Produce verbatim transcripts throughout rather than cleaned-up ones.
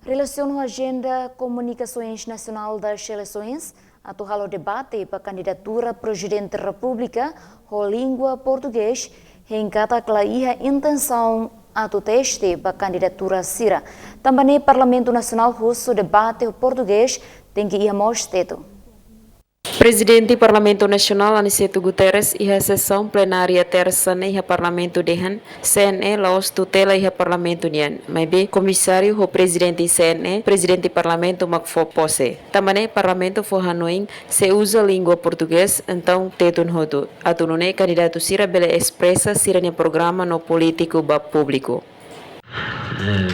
Relasiona ho ajenda komunikasoens nasionál das eleições, atu halo debate ba kandidatura Prezidente Repúblika ho língua portugés, hein katak la iha intensaun atu teste ba kandidatura sira. Tanba ne'e Parlamentu Nasionál husu debate ho portugés tenke iha mós tetun. Prezidente Parlamentu Nasionál Aniceto Guterres iha sesaun plenária tersa ne'e iha Parlamentu dehan, C N E la'ós tutela iha Parlamentu nian, maibé komisáriu ho prezidente C N E, prezidente Parlamentu mak fó pose. Tanba ne'e Parlamentu fó hanoin, se uza língua portugés, entaun tetun hotu, atu nune'e kandidatu sira bele espresa sira-nia programa no polítiku ba públiku. Eh,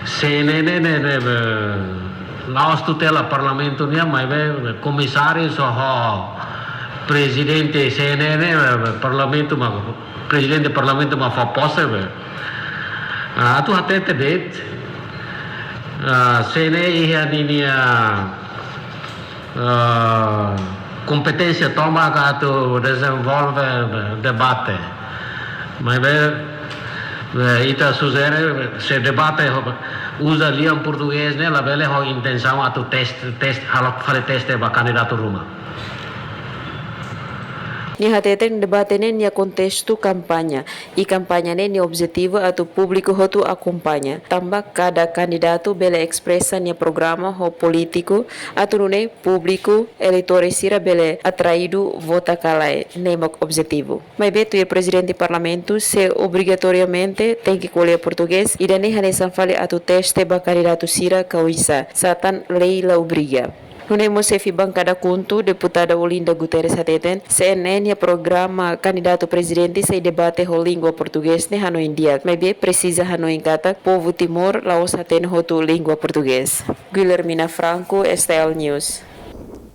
C N E ne'e, ne'e, ne'e, eh, la'ós tutela Parlamentu nian, maibé, eh, komisáriu ho prezidente C N E ne'e, eh, Parlamentu mak, prezidente Parlamentu mak fó pose, eh. Ah, atu hatete de'it, ah, C N E iha ninia, ah, kompeténsia tomak atu dezenvolve debate. Maibé, eh, ita sujere, se debate ho, uza lian portugés ne'e, labele ho intensaun atu teste, teste, halo fali teste ba kandidatu ruma. Nia hateten debate ne'e nia kontestu kampaña, i kampaña ne'e nia objetivu atu públiku hotu akompaña, tanba kada kandidatu bele espresa nia programa ho polítiku, atu nune'e públiku, eleitores sira bele atraidu vota ka lae, ne'e mak objetivu. Maibé tuir prezidente Parlamentu, se obrigatoriamente tenke ko'alia portugés, ida-ne'e hanesan fali atu teste ba kandidatu sira ka oinsá, satán lei la obriga. Nune'e mós xefe bankada KHUNTO, deputada Olinda Guterres hateten, C N E nia programa kandidatu prezidente sei debate ho língua portugés ne'e hanoin di'ak, maibé presiza hanoin katak povu Timor la'ós hatene hotu língua portugés. Guilhermina Franco, S T L News.